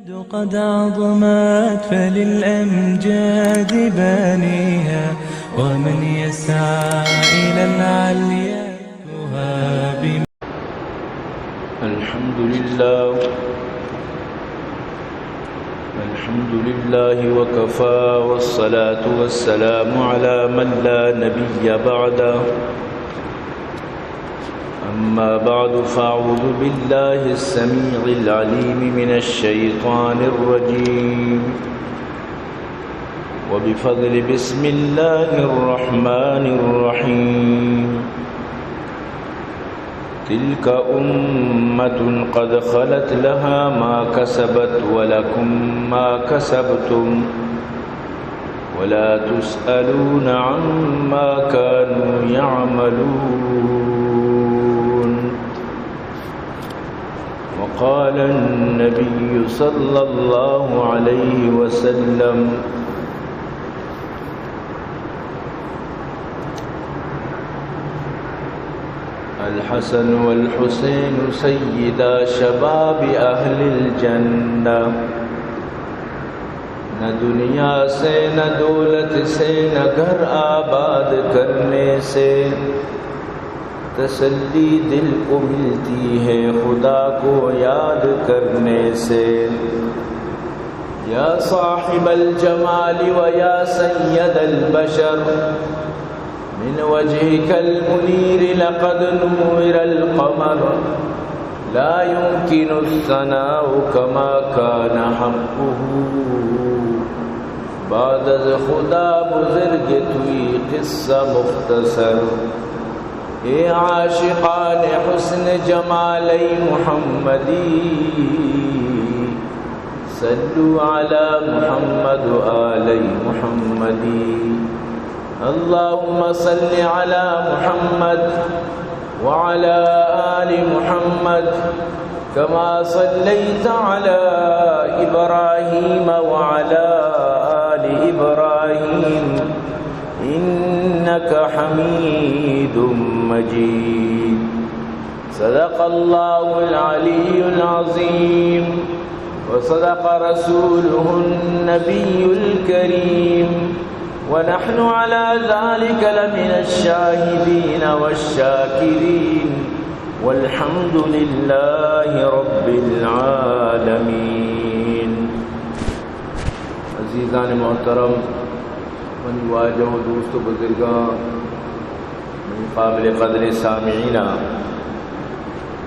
قد عظمت فللأمجاد بانيها، ومن يسعى إلى العليا يهاب. الحمد لله. الحمد لله وكفى، والصلاة والسلام على من لا نبي بعده. أما بعد، فأعوذ بالله السميع العليم من الشيطان الرجيم. وبفضل بسم الله الرحمن الرحيم. تلك أمة قد خلت لها ما كسبت ولكم ما كسبتم ولا تسألون عما كانوا يعملون. وقال النبي صلى الله عليه وسلم: الحسن والحسين سيدا شباب أهل الجنة. نہ دنیا سے، نہ دولت سے، نہ گھر آباد کرنے سے، تسلی دل کو ملتی ہے خدا کو یاد کرنے سے۔ یا صاحب الجمال و یا سید البشر، من وجهك المنير لقد نور القمر، لا يمكن الثناء كما كان حقه. بعد از خدا بزرگ توئی قصہ مختصر۔ اے عاشقان حسن جمال محمدی، صلوا على محمد وآل محمد۔ اللهم صل على محمد وعلى آل محمد كما صليت على إبراهيم وعلى آل إبراهيم إنك حميد مجيد. صدق الله العلي العظيم وصدق رسوله النبي الكريم ونحن على ذلك لمن الشاهدين والشاكرين والحمد لله رب العالمين. عزیزان محترم، منی واجہ و دوست و بزرگاں، منی قابل قدر سامعین،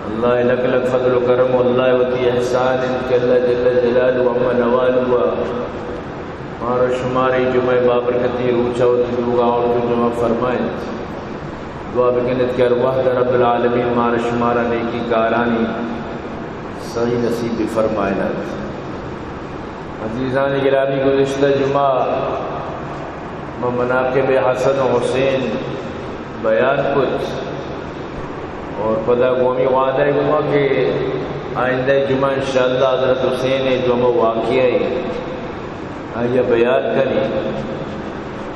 اللہ لک لک فضل و کرم و اللہ وتی احسان انت کہ اللہ جل جلالہ و عم نوالہ مارا شمارے جمعہ بابرکتی روچا وتی لوگا آورت و جمع فرمائنت۔ دعا بکنت کہ ہر وہد رب العالمین مارا شمارا نیکی کارانی سعی نصیب بفرمائنت۔ عزیزان گرامی، گزشتہ جمعہ ما مناقب حسن و حسین بیان کت اور پدا گوں ہمے وعدہ گما کہ آئندہ جمعہ انشاءاللہ حضرت حسین ء جو ہمے واقعہ ء آئی ء بیان کنیں،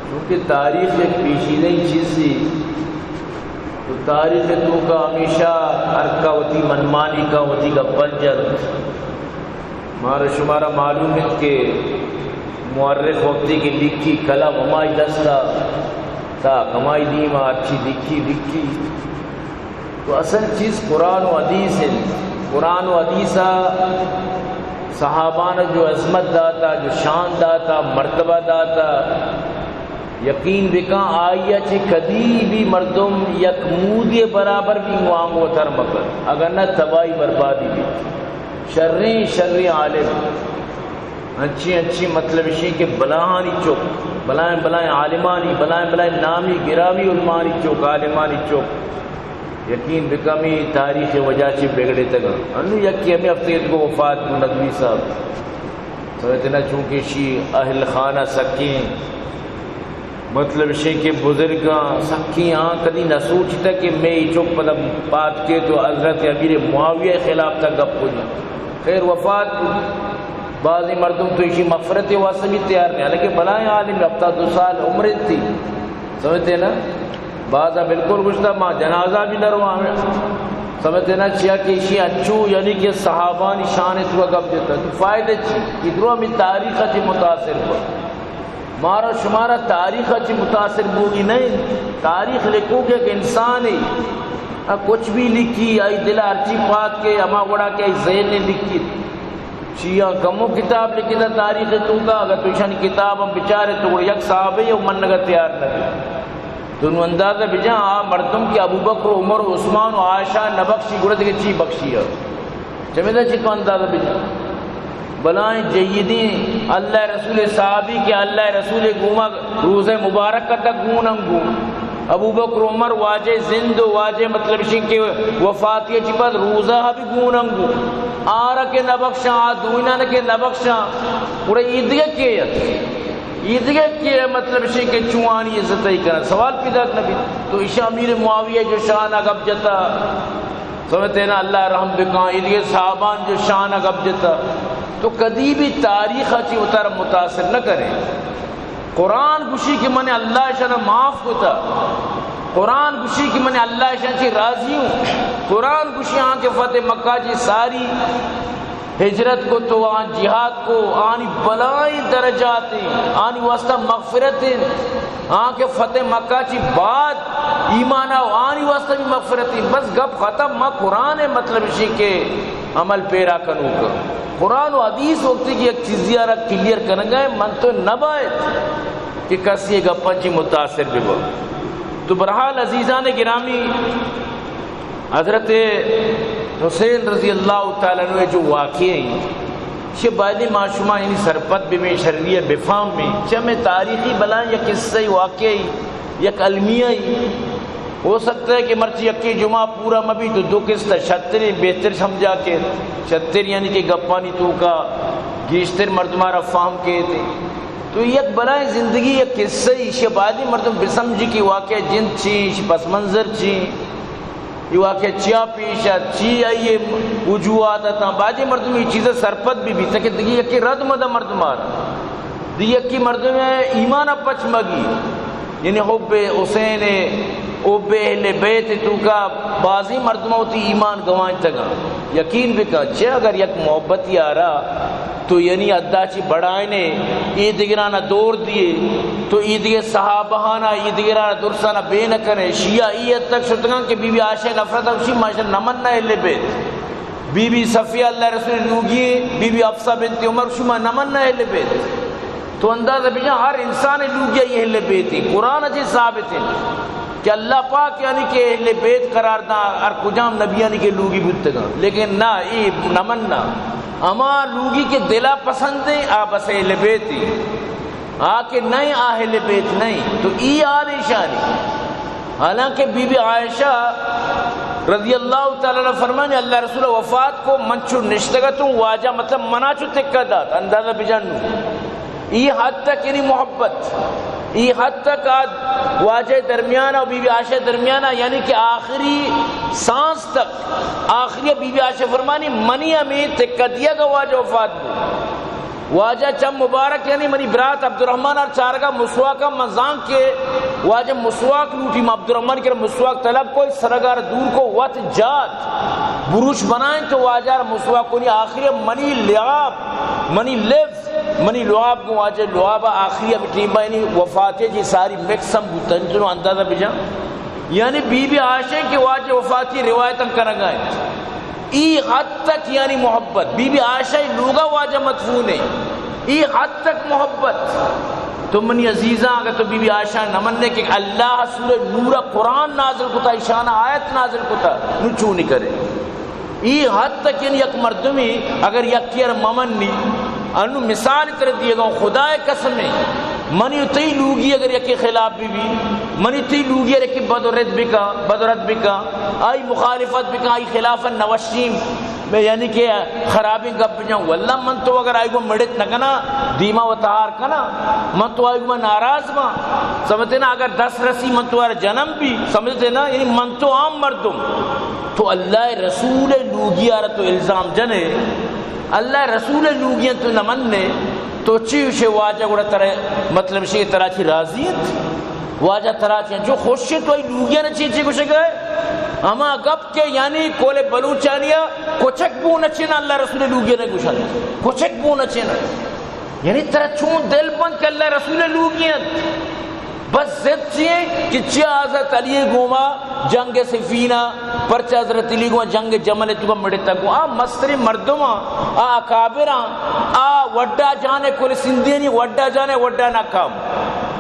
چونکہ تاریخ یک پیچیدہ چیزے، تو تاریخ ء توکا ہمیشہ ہر کا وتی منمانی کا وتی گپن جنت۔ مارا شمارا معلوم انت کہ مورخ وقتی کہ لکھی، قلم ہمائی دستا، تاک ہمائی دیما، ہرچی لکھی لکھی۔ تو اصل چیز قرآن و حدیث انت۔ قرآن و حدیثا صحابان جو عظمت داتا، جو شان داتا، مرتبہ داتا، یقین بکن آئی ء چہ کدی بھی مردم یک مودی برابر بھی وانگ وتر مکن، اگر نہ تباہی بربادی بیت۔ شریں شریں عالم، انچیں انچیں مطلب اشیں کہ بلاہانی چک، بلائیں بلائیں عالمانی، بلائیں بلائیں نامی گرامی علمانی چک، عالمانی چک، یقین بکن ہمے تاریخ ء وجہ چہ بگڑتگ انت۔ انوں یکے ہمے ہفتہ اتکو وفات بو ندوی صاحب۔ سمجھتے نا، چونکہ اشی اہل خانہ سکیں، مطلب اشیں کہ بزرگاں سکیں، آں کدی نہ سوچتگ کہ مئے اے چک پدا پاد کیت و حضرت امیر معاویہ خلاف تا گپ کجا۔ خیر وفات بو۔ بعضی مردم تو اشی مغفرت واسطہ بھی تیار نہیں، حالانکہ بلائیں عالم، ہفتاد دو سال عمر انتی۔ سمجھتے نا؟ بعضا بالکل گوشتا ما جنازہ بھی نہ رواں۔ سمجھتے نا؟ چیا کہ ایشی انچو، یعنی کہ صحابانی شان ءِ تو گپ جتا، تو فائدہ چی؟ ادرو ہمیں تاریخ ءَ چی متاثر ہوا۔ مارا شمارا تاریخ ءَ چی متاثر بوگی نہیں۔ تاریخ لکھو کہ ایک انسان ہے، آ کچھ بھی لکھی، آئی دل ءَ ہرچی پاک کے، ہما وڑا کہ آئی ذہن نے لکھی۔ چیا کمو کتاب لکھتا تاریخ ءِ توکا، اگر تو ایشانی کتاب ہم بچارے تو گڑا یک صحابہ ءِ منگ ءَ تیار نہ بی۔ تو نو اندازہ بجن، آ مردم کہ ابوبکر و عمر و عثمان و عائشہ نہ بخشی، گڑا دگہ چی بخشی ہے؟ چمیدا چی تو اندازہ بجن۔ بلائیں جیدیں اللہ ءِ رسول ءِ صحابی کہ اللہ ءِ رسول ءِ گوما روزہ مبارک ءَ تک گون انگو۔ ابوبکر عمر واجہ زند و واجہ مطلب شی کہ وفاتی چی پد روزہ بھی گون انگو۔ آرا کہ نہ بخشاں، آ دوئینان کہ نہ بخشاں، گڑا ایدگہ کے ات؟ ایدگہ کے مطلب شی کہ چوانی عزت ءَ کنن؟ سوال پیدا نہ بیت۔ تو ایشاں امیر معاویہ جو شان ءَ گپ جتا، سمجھتے نا، اللہ رحم بکاں، ایدگہ صحابان جو شان ءَ گپ جتا، تو کدی بھی تاریخ ءَ چی اتارا متاثر نہ کرے۔ قرآن گوشی کہ من اللہ شان معاف کتا۔ قرآن گوشی کہ من اللہ شان چی راضی ہوں۔ قرآن گوشی آن کہ فتح مکہ چی ساری ہجرت کو تو آن جہاد کو، آنی بلائیں درجات ہیں، آنی واسطہ مغفرت ہیں۔ آن کہ فتح مکہ چی بعد ایمان آو، آنی واسطہ بھی مغفرت ہیں۔ بس گپ ختم۔ ما قرآن ءِ مطلب شی کہ عمل پیرا کنوک۔ قرآن و حدیث وقتی کہ یک چیزی آرا کلیئر کنگا ہے، من تو نباید کہ کسی گپاں چی متاثر ببا۔ تو بہرحال عزیزان گرامی، حضرت حسین رضی اللہ تعالی عنہ جو واقعہ ہیں، شے بایدیں ما شما یعنی سرپد ببیں، شریعہ بفہمیں، چمے تاریخی بلائیں یک قصہ واقعہ، یک المیہ۔ ہو سکتا ہے کہ مرچی یکے جمعہ پورا مبی تو دو قسط شتریں بہتر سمجھا کہ شتر یعنی کہ گپانی توکا گیشتر مردمارا فہم کیت۔ تو یک بلائیں زندگی یک قصہ ای، شے بایدیں مردم بسمجھی کہ واقعہ جند چی، پس منظر چی، یہ واقعہ چیا پیش آت، چی آئی وجوہات اتاں۔ بایدیں مردم یہ چیزیں سرپد ببیت کہ دگہ یکے رد مدہ مردمارا۔ دی یکی مردم ایمان ءَ پچ مگی، یعنی حب حسین، حب اہل بیت توکا بازیں مردم وتی ایمان گوانتگاں۔ یقین بکن، چہ اگر یک محبتی آرا تو یعنی ادا چی بڑائنے، ای دگرانا دور دیے، تو ای دگہ صحابہانا، ای دگرانا درسانا بے نہ کنے۔ شیعہ ای حد تک شتگاں کہ بی بی عائشہ نفرت ہمشی ماشاءاللہ نمن نہ اہل بیت۔ بی بی صفیہ اللہ رسول لوگی، بی بی حفصہ بنت عمر شما نمن نہ اہل بیت۔ تو اندازہ بجن ہر انسان لوگی اہل بیت ہیں۔ قرآن چی ثابت ہیں کہ اللہ پاک یعنی کہ اہل بیت قرار دا ہر کجام نبیانی کہ لوگی بوتگاں۔ لیکن نہ، ای نمن نہ۔ ہما لوگی کہ دلا پسند ہیں، آ بس اہل بیت ہیں۔ آ کہ نئیں، اہل بیت نئیں، تو ای حال ایشانی۔ حالانکہ بی بی عائشہ رضی اللہ تعالی عنہ فرمانی، اللہ رسول وفات کو من چو نشتگتوں، واجہ مطلب منا چو تکہ دات، اندازہ بجنو۔ ای حد تک یعنی محبت، ای حد تک آ واجہ درمیان اور بی بی عائشہ درمیان، یعنی کہ آخری سانس تک، آخری بی بی عائشہ فرمانی، منی ہمیں تکہ دیا گا واجہ وفات بو۔ واجہ چم مبارک یعنی منی برات عبدالرحمن ءَ چارگا مسواک ءَ من زانگ کہ واجہ مسواک لوٹی، من عبدالرحمن کرا مسواک طلب کو، سرگار دور کو وت جات، بروش بنائیں تو واجہ را مسواک کنی۔ آخری منی لعاب، منی لبز، منی لعاب گوں واجہ لعاب آخری ٹیم یعنی وفاتی جی ساری مکس ہم بوتن، تو اندازہ بجا۔ یعنی بی بی عائشہ کہ واجہ وفاتی روایتاں کنگا انت۔ ای حد تک یعنی محبت، بی بی عائشہ لوگا واجہ مدفون ہے، ای حد تک محبت۔ تو منی عزیزاں، اگر تو بی بی عائشہ نہ منے کہ اللہ سورہ نور قرآن نازل کتا، ایشان آیت نازل کتا، نو چونی کرے؟ ای حد تک یعنی یک مردمی اگر یکی ار ممنی، انو مثال تر دیے گا، خدائے قسم ہے، منی و تئی لوگی اگر یکی خلاف بی بی، منی تئی لوگی اگر یکی بد و رد بکا، بد و رد بکا، آئی مخالفت بکا، آئی خلاف نوشیم، میں یعنی کہ خرابیں گپ بجاں، واللہ من تو اگر آئی گو مڑت نہ کنا، دیما و تہار کنا، من تو آئی گو ناراض باں۔ سمجھتے نا، اگر دس رسی من تو آر جنم بھی، سمجھتے نا، یعنی من تو عام مردم۔ تو اللہ رسول لوگی آر تو الزام جنے، اللہ رسول لوگی تو نہ منے، تو چی اسے واجہ گڑا ترے، مطلب شی ترا چی راضی انت؟ واجہ ترا چی جو خوش ہے تو ای لوگی نے چی چی گوشے گئے؟ ہما گپ کہ یعنی کول بلوچانیا کچک بو نچینا، اللہ رسول لوگی نہ گوشن، کچک بو نچینا۔ یعنی ترا چون دل بند کہ اللہ رسول لوگی انت؟ بس ضد چی انت کہ چیا حضرت علی گوما جنگ صفینا، پرچا حضرت علی گوما جنگ جمل تو مڑتا گو۔ آ مستری مردم، آ اکابر، آ وڈا جانے کل سندھینی وڈا جانے وڈا ناکام۔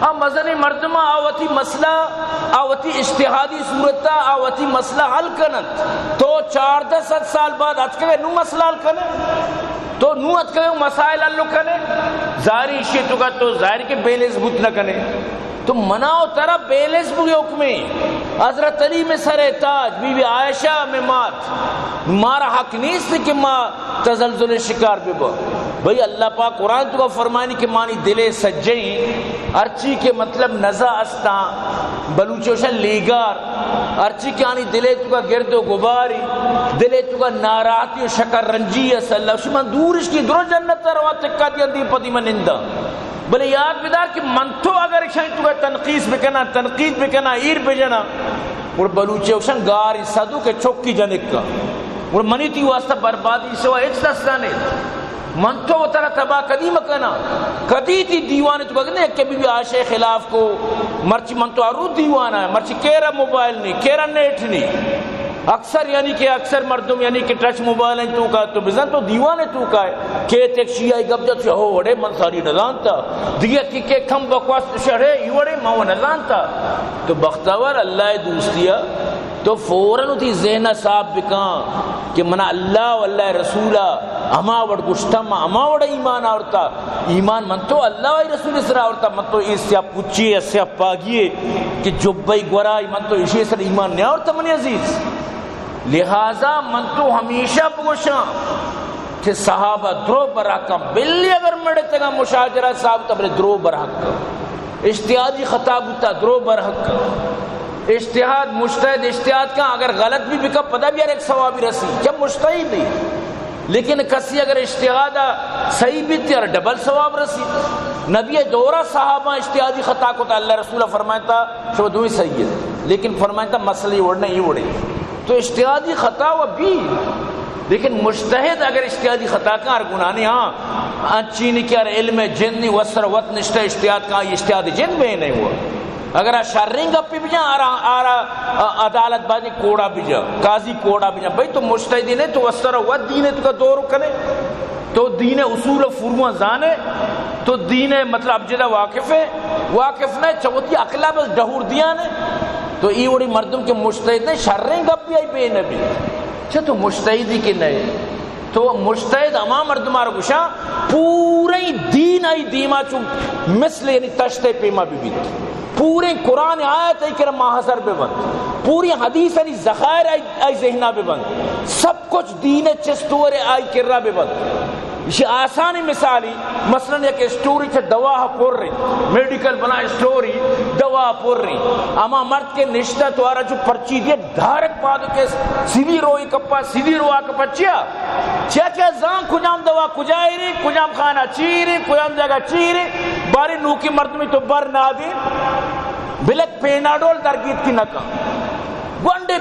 آ مزنی مردم، آ وتی مسئلہ، آ وتی اجتہادی صورت، آ وتی مسئلہ حل کننت۔ تو چاردہ سد سال بعد اتکے نو مسئلہ حل کنے؟ تو نو اتکے مسائل حل کنے؟ ظاہری ایشی تو کا تو ظاہر کہ بیلنس بوت نہ کنے۔ تو منا و ترا بیلنس بوگی حکمے۔ حضرت علی میں سر تاج، بی بی عائشہ میں مات، مارا حق نیست کہ ما تزلزل شکار بہ با۔ بھئی، اللہ پاک قرآن تو فرمانی کہ مانی دلے سجیں، ہرچی کہ مطلب نزا استاں، بلوچوشا لیگار، ہرچی کہ آنی دلے تو کا گرد و غباری، دلے تو کا ناراحتی و شکر رنجی است، اللہ شما دورش کی درو جنت روا تکا دیا دی پدی من نندا۔ بلے یاد بدار کہ من تو اگر شاید تو کا تنقیص بکنا، تنقید بکنا، ایر بجنا، اور بلوچے اوشن گاری صدو کے چوکی جنک کا، اور منی تی واسطہ بربادی سوا ہچ دستا نہیں۔ من تو وترا تباہ کدی مکنا، کدی تی دیوان تو بگنے کہ بی بی عائشہ خلاف کو۔ مرچی من تو ارو دیوان ہے، مرچی کیرا موبائل نہیں، کیرا نیٹ نہیں۔ اکثر یعنی کہ اکثر مردم یعنی کہ ٹچ موبائل ہیں تو کا تو بزن تو دیوان تو کا ہے۔ کہ تک شیعہ گپ جت ہو وڑے من ساری نہ زانتا۔ دیگه کہ کہ کم بکواس شڑے ای وڑے ما نہ زانتا۔ تو بختور اللہ دوستیا تو فوراً وتی ذہن ء صاف بکن کہ منا اللہ و اللہ ء رسول ء ہما وڑ گوشتہ، من ہما وڑ ایمان آورتہ۔ ایمان من تو اللہ و آئی رسول ء سرا آورتہ، من تو اے سیاہ پچی ء سیاہ پاگی ء کہ جبہ ء گورا ء من تو ایشی ء سرا ایمان نہ آورتہ منی عزیز۔ لہذا من تو ہمیشہ بگوشاں کہ صحابہ درو برحق، بلی اگر مڑتگاں مشاجرہ صاحب تبرے درو برحق۔ اجتہادی خطا بوتا، درو برحق۔ اجتہاد، مجتہد اجتہاد کا اگر غلط بھی بکا، پدا بھی ہر ایک ثوابی رسی، جب مجتہد ہی۔ لیکن کسی اگر اجتہاد صحیح بیتی، ہر ڈبل ثواب رسی۔ نبی دورہ صحابہ اجتہادی خطا کو تا، اللہ رسول فرمائتا، شما دوئی صحیح ہے۔ لیکن فرمائتا مسئلہ یہ وڑنا، یہ وڑے۔ تو اجتہادی خطا و بی، لیکن مجتہد اگر اجتہادی خطا کن، ہر گناہ نہیں، ہاں، انچینی کہ ہر علم جند نہیں، وسر وت نشتہ اجتہاد کن، آئی اجتہاد جند بے نہیں ہوا۔ اگر آ شریں گپی بجا، آرا، آرا، آ، عدالت بازی کوڑا بجا، قاضی کوڑا بجا، بھئی تو مجتہدی نہیں، تو وسر وت دینے تو کا دور کنے۔ تو دین اصول و فروع زانے، تو دین مطلب ابجدہ واقف ہے، واقف نہ چوتی عقلہ بس ڈہور دیانے۔ تو ای وڑی مردم کے مجتہد نے شریں گپ بھی آئی بے نبی۔ چہ تو مجتہدی کے نئے، تو مجتہد ہما مردم آر گوشا پورے دین آئی دیما چو مثل یعنی تشتے پیما بی بیت۔ پورے قرآن آیت آئی کرا ماحضر بے بند، پوری حدیث آئی ذخائر آئی، آئی ذہنہ بے بند، سب کچھ دین چستور آئی کرا بے بند۔ ایشی آسانی مثالی، مثلاً یک اسٹوری چہ دوا پر رہی، میڈیکل بنا اسٹوری، دوا پر رہی۔ اما مرد کے نشتہ تو آرا جو پرچی دیا، دھارک پادو کے سیدھی روئی کپا، سیدھی روا کپا چیا؟ چیا کہ زان کجام دوا کجا ایری، کجام خانہ چیری، کجام جگہ چیری، باری نوکی مردمی تو بر نادی، بلک پیناڈول درگیت کی نکا۔ گونڈے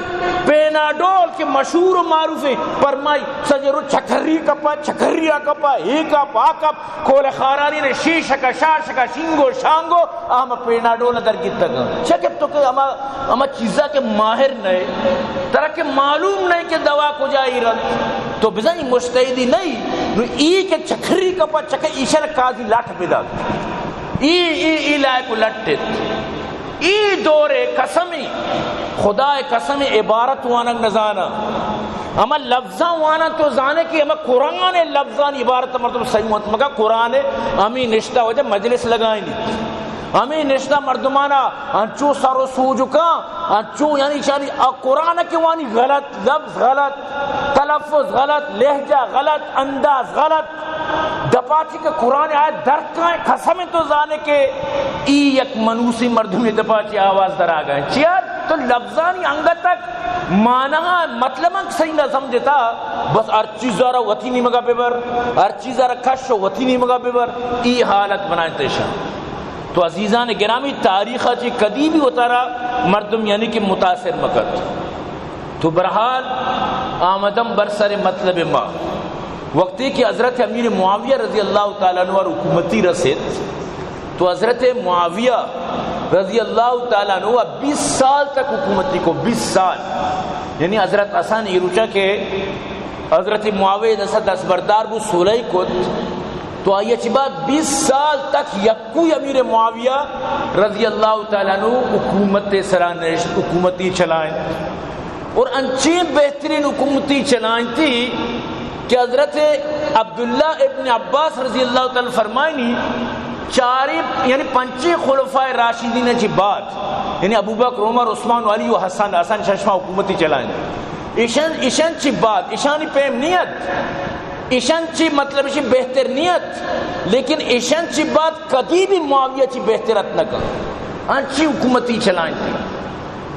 پیناڈول کے مشہور و معروف ہیں، پرمائی سجرو چکری کپا، چکری آ کپا، ہی کپ، آ کپ، کول خارانی نے شیشکا، شاشکا، شنگو، شانگو، آ ہم پیناڈول درگیتگ۔ چکہ تو کہ ہما، ہما چیزا کہ ماہر نئے، ترا کہ معلوم نئے کہ دوا کجا ای رند، تو بزن ای مجتہدی نئے، نو ای کہ چکری کپا چکہ ایشر قاضی لٹ بدگ۔ ای، ای، ای لائق لٹت۔ ای دور قسمی، خدا قسم عبارت وانگ نزانا۔ ہما لفظاں وانا تو زانے کہ ہما قرآن لفظانی عبارت مردم صحیح مت مگا قرآن ہمیں نشتہ وجہ مجلس لگائیں۔ ہمیں نشتہ مردمانا انچو سر و سوج کا، انچو یعنی شانی آ قرآن کے وانی غلط، لفظ غلط، تلفظ غلط، لہجہ غلط، انداز غلط۔ دپاچی کہ قرآن آیت درد کائیں قسم تو زانے کہ ای یک منوسی مردمی دپاچی آواز در آگا ہے۔ چیا تو لفظانی انگت تک معنی مطلب صحیح نہ سمجھتا، بس ہر چیز را وتی نیمگا ببر، ہر چیز را کش و وتی نیمگا ببر، ای حالت بنائیں تیشا۔ تو عزیزان گرامی، تاریخ چی کدی بھی وتارا مردم یعنی کہ متاثر مکت۔ تو بہرحال آمدم بر سر مطلب ما، وقتی کہ حضرت امیر معاویہ رضی اللہ تعالیٰ عنہ حکومتی رسید، تو حضرت معاویہ رضی اللہ تعالیٰ عنہ بیس سال تک حکومتی کو، بیس سال، یعنی حضرت حسن ایروچا کہ حضرت معاویہ دست دستبردار بو، صلح کت، تو آئی چی بعد بیس سال تک یکوئی امیر معاویہ رضی اللہ تعالیٰ عنہ حکومت سرا نشت، حکومتی چلائیں۔ اور انچیں بہترین حکومتی چلائیں تھی کہ حضرت عبداللہ ابن عباس رضی اللہ تعالیٰ فرمائنی، چاری یعنی پنچیں خلفائے راشدین چی بعد، یعنی ابوبکر، عمر، عثمان، علی و حسن، حسن ششما حکومتی چلائیں۔ ایشان، ایشان چی بعد، ایشانی پیم نیت، ایشان چی مطلب ایشی بہتر نیت، لیکن ایشان چی بعد کدی بھی معاویہ چی بہتر ات نہ کن۔ انچی حکومتی چلائیں تھی۔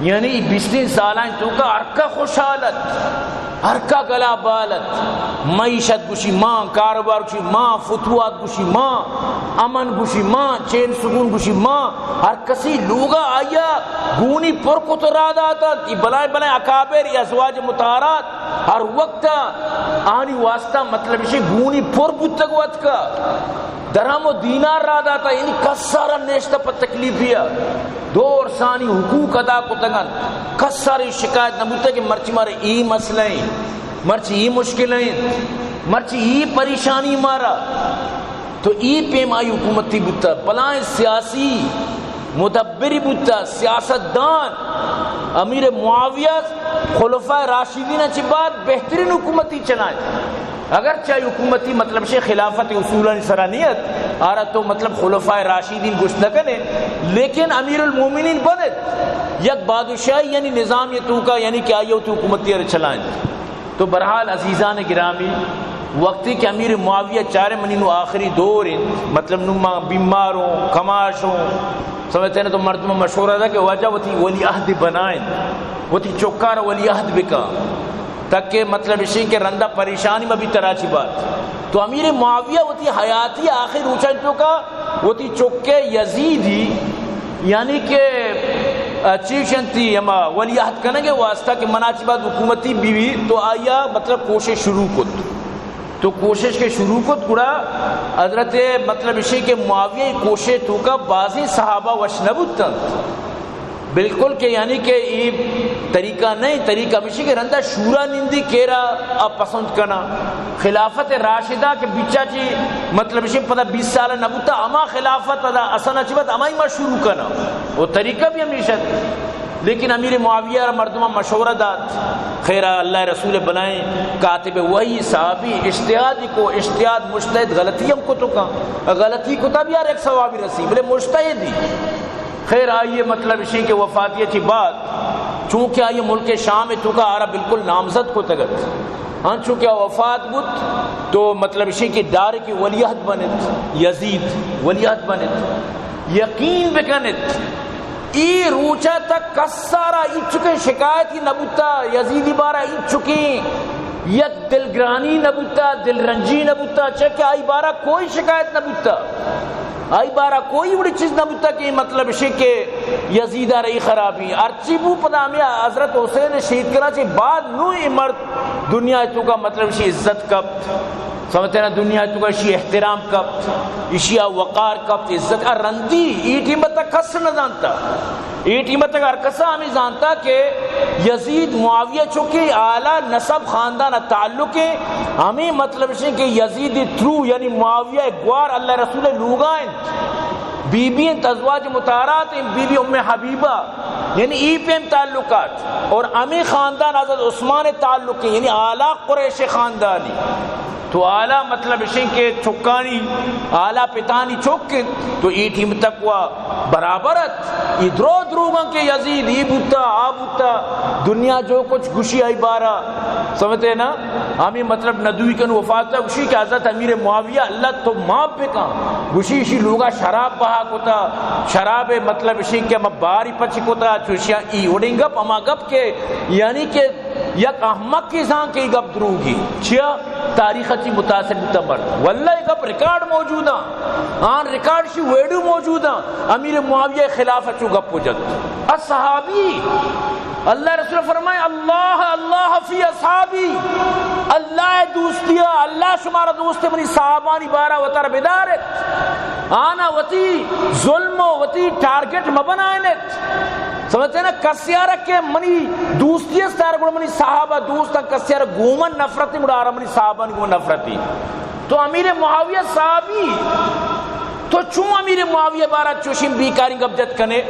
یعنی بیستیں سالائیں توکا ہرکا خوشحال ات، ہرکا گلا بال ات، معیشت گوشی ماں، کاروبار گوشی ماں، فتوحات گوشی ماں، امن گوشی ماں، چین سکون گوشی ماں، ہر کسی لوگا آیا گونی پر کت و را داتنت۔ ای بلائیں بلائیں اکابر یا ازواج مطہرات ہر وقت آنی واسطہ مطلب ایشی گونی پر بوتگ و اتکا درہم و دینار را داتا، یعنی کس سارا نیشتہ پہ تکلیفیا، دور سانی حقوق ادا کتگن، کس ساری شکایت نہ بوتا کہ مرچی مارے ای مسئلہ ہیں، مرچی ای مشکل ہیں، مرچی ای پریشانی مارا۔ تو ای پیمائی حکومتی بوتا، بلائیں سیاسی مدبری بوتا، سیاست دان۔ امیر معاویہ خلفاء راشدین چی بعد بہترین حکومتی چلائیں۔ اگرچہ آئی حکومتی مطلب شے خلافت اصولانی سرا نیت، آرا تو مطلب خلفاء راشدین گوشت نہ کنے، لیکن امیر المومنین بنت، یک بادشاہی یعنی نظام یہ توکا یعنی کہ آئی تو حکومتی ار چلائیں۔ تو بہرحال عزیزان گرامی، وقتی کہ امیر معاویہ چارے منی نو آخری دور ہیں، مطلب نو ما بیمار ہوں، کماش ہوں، سمجھتے ہیں نا، تو مردم مشورہ دا کہ واجہ وتی ولی عہد بنائیں، وتی چکار ولی عہد بکا، تاکہ مطلب اشی کہ رندا پریشانی میں بھی تراچی بات۔ تو امیر معاویہ وتی حیاتی آخر روچن توکا وتی چکے یزیدی، یعنی کہ، آ، چیشنتی ہما ولی عہد کنگے واسطہ کہ منا چی بعد حکومتی بیوی، تو آیا مطلب کوشش شروع کت۔ تو کوشش کے شروع کت گڑا حضرت مطلب اشی کہ معاویہ کوشش توکا بازیں صحابہ وش نہ بوتن۔ بالکل کہ یعنی کہ ای طریقہ نہیں، طریقہ ہمیشی کہ رندا شورا نندی کیرا آ پسند کنا۔ خلافت راشدہ کہ بچا چی مطلب اشی پدا بیس سال نہ بوتا، ہما خلافت ادا اصلا چی بات ہمائی ما شروع کنا۔ وہ طریقہ بھی ہمیشہ تھی۔ لیکن امیر معاویہ را مردمان مشورہ دات، خیر اللہ رسول بلائیں کاتب وحی صحابی اجتہادی کو، اجتہاد مجتہد غلطی ہم کو تو کن، غلطی کو تب یار ایک ثوابی رسی، بلے مجتہدی۔ خیر، آئیے مطلب اشی کہ وفاتی چی بعد، چونکہ آئیے ملک شام توکا آرا بالکل نامزد کو تگت، ہاں، چونکہ وفات بوت تو مطلب اشی کہ ڈار کی ولی عہد بنت، یزید ولی عہد بنت۔ یقین بکنت، ای روچا تک کسارا ای چکے شکایتی نبوتا، یزیدی بارا ای چکے یک دلگرانی نہ بوتا، دل رنجی نہ بوتا، چہ کہ آئی بارا کوئی شکایت نہ بوتا، آئی بارا کوئی وڑی چیز نہ بوتا کہ مطلب شے کہ یزید ء رئی خرابی۔ ہرچی بو پدا ہمیں حضرت حسین شہید کرا چے بعد نو اے مرد دنیا توکا مطلب شی عزت کپت، سمجھتے نا، دنیا توکا شی احترام کپت، اشیا وقار کپت، عزت ء رندی۔ ای ٹیم تک کس نہ زانتا۔ اے ٹیم تک ہر کسا ہمیں زانتا کہ یزید معاویہ چونکہ اعلی نسب خاندان تعلق ہے، ہمیں مطلب شے کہ یزید ترو یعنی معاویہ گوار اللہ رسول لوگا انت، بی بی انت، ازواج مطہرات انت، بی بی ام حبیبہ، یعنی ای پیم تعلقات اور ہمیں خاندان حضرت عثمان تعلق ہے، یعنی اعلی قریش خاندانی۔ تو اعلی مطلب اشیں کہ چکانی، اعلی پتانی چک انت، تو ای ٹیم تک وا برابر ات۔ ای درو دروگاں کہ یزید ای بوتا، آ بوتا، دنیا جو کچھ گشی آئی بارا، سمجھتے نا؟ ہمیں مطلب ندوی کن وفات تا گشی کہ حضرت امیر معاویہ اللہ تو معاف بکا، گشی اشی لوگا شراب بہا کتا، شراب مطلب اشیں کہ ہم باری پچ کتا، چوشیاں ای وڑیں گپ، ہما گپ کہ یعنی کہ یک احمق کی زان کہ ای گپ دروگی۔ چیا؟ تاریخ چی متاثر بوتا مرد۔ واللہ ای گپ ریکارڈ موجود ہیں۔ آن ریکارڈ شی ویڈیو موجود ہیں۔ امیر معاویہ خلاف چو گپ ہو جت۔ اصحابی اللہ رسول فرمائے، اللہ، اللہ فی اصحابی، اللہ دوستیا، اللہ شمارا دوست منی صحابانی بارا وتر بدارت، آنا وتی ظلم و وتی ٹارگٹ مبنائنت۔ سمجھتے نا؟ کسیارا کہ منی دوستی است، آرا گڑا منی صحابہ دوست، کسیارا گومن نفرت، گڑا آرا منی صحابانی گومن نفرتی۔ تو امیر معاویہ صحابی، تو چون امیر معاویہ بارا چوشیں بیکاریں گپ جت کنے؟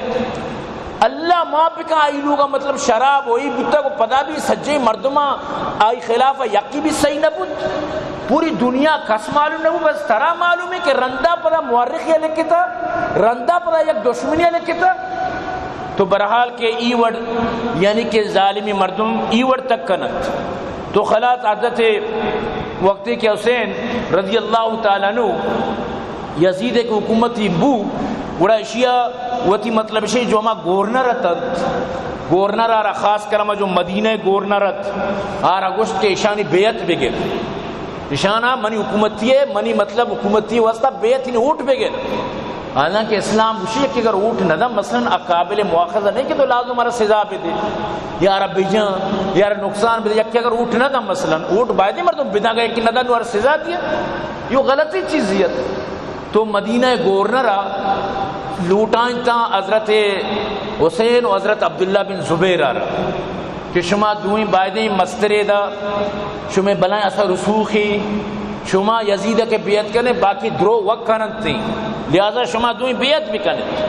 اللہ معاف بکن، آئی لوگا مطلب شراب ہوئی بوتا کو پدا بھی سجے مردماں آئی خلاف یکی بھی صحیح نہ بوت۔ پوری دنیا کس معلوم نہ بو، بس ترا معلوم ہے کہ رندا پدا مورخ یا لکھتا، رندا پدا یک دشمنی یا لکھتا۔ تو برحال کہ ای وڑ، یعنی کہ ظالمی مردم ای وڑ تک کنت۔ تو خلاص عادت وقتی کہ حسین رضی اللہ تعالی عنہ یزید ءِ کہ حکومتی بو، گڑا اشیا وتی مطلب اشی جو ہما گورنر اتنت، گورنر آرا خاص کر ہما جو مدینہ ءِ گورنر ات، آرا گوشت کہ اشانی بیعت بگر، اشانا منی حکومتی ءِ، منی مطلب حکومتی واسطہ بیعت، یعنی ووٹ بگر۔ حالانکہ اسلام گوشی کہ اگر ووٹ نہ داں، مثلاً قابل مواخذہ نہیں کہ تو لازم آرا سزا بدے، یا آرا بجاں، یا آرا نقصان بدے، یا کہ اگر ووٹ نہ داں، مثلاً ووٹ باید مردم بداں، اگر کہ نہ داں، نو آرا سزا دیا۔ یہ غلطی چیزی ات۔ تو مدینہ ءِ گورنر ءَ لوٹائینتاں حضرت حسین و حضرت عبداللہ بن زبیر ءَ را کہ شما دوئیں بایدیں مسترے دا، شمے بلائیں اثر رسوخی، شما یزید ءَ کہ بیعت کنے، باقی درو وک کننت، لہذا شما دوئیں بیعت بکنے۔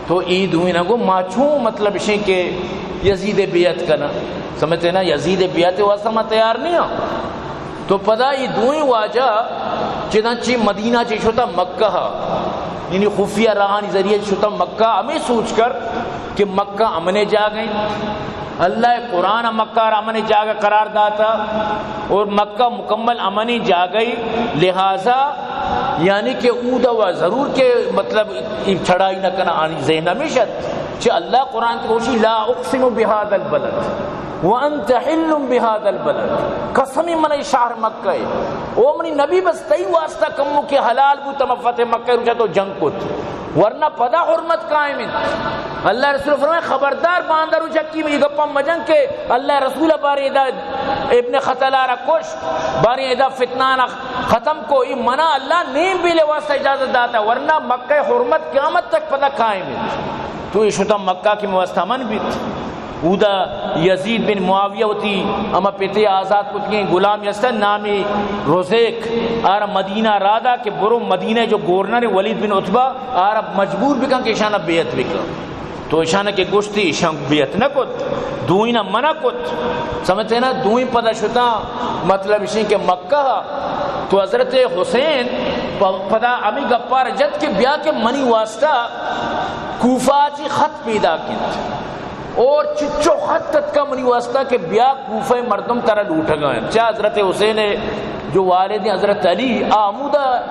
تو ای دوئیں نہ گو ما چون مطلب اشیں کہ یزید ءِ بیعت کناں۔ سمجھتے نا؟ یزید ءِ بیعت واسطہ ما تیار نہیں ہاں۔ تو پدا ای دوئیں واجہ چداں چی مدینہ چی شتا مکہ، یعنی خفیہ راہانی ذریعے شتا مکہ، ہمیں سوچ کر کہ مکہ امن جاگہ ہیں، اللہ قرآن مکہ را امن جاگہ قرار داتا اور مکہ مکمل امن جاگہ، لہذا یعنی کہ اودا و ضرور کہ مطلب ای چڑھائی نہ کنا، آنی ذہن ہمیشہ چہ اللہ قرآن کی گوشی، لا اقسم بهذا البلد وانت حل بهذا البلد، قسم من شہر مکہ ہے، او منی نبی، بس تئی واسطہ کمو کہ حلال بوت، ہما فتح مکہ روچا تو جنگ کت، ورنہ پدا حرمت قائم انت۔ اللہ رسول فرمائے، خبردار، باندا روچا کی یہ گپا مجن کہ اللہ رسول بارے ادا ابن خطل آرا کشت، بارے ادا فتنہ آنا ختم کو، ای منا اللہ نیم بیلے واسطہ اجازت داتا، ورنہ مکہ حرمت قیامت تک پدا قائم انت۔ تو یہ شتا مکہ کی واسطہ امن بیت۔ اودا یزید بن معاویہ وتی ہما پتے آزاد کتگیں غلام یستا نامی رزیک، آرا مدینہ رادا کہ برو مدینہ جو گورنر ولید بن عتبہ، آرا مجبور بکن کہ اشانا بیعت بکن۔ تو اشانا کہ گوشتی، اشان بیعت نہ کت، دوئینا منع کت۔ سمجھتے نا؟ دوئیں پدا شتا، مطلب اشیں کہ مکہ، تو حضرت حسین پ-، پدا ہمیں گپار جت کہ بیا کہ منی واسطہ کوفہ چی خط پیدا کنت۔ اور چچو خط تتکا منی واسطہ کہ بیا کوفہ مردم ترا لوٹگا ہیں۔ چا حضرت حسین جو والد ہیں حضرت علی، آ ہمودا،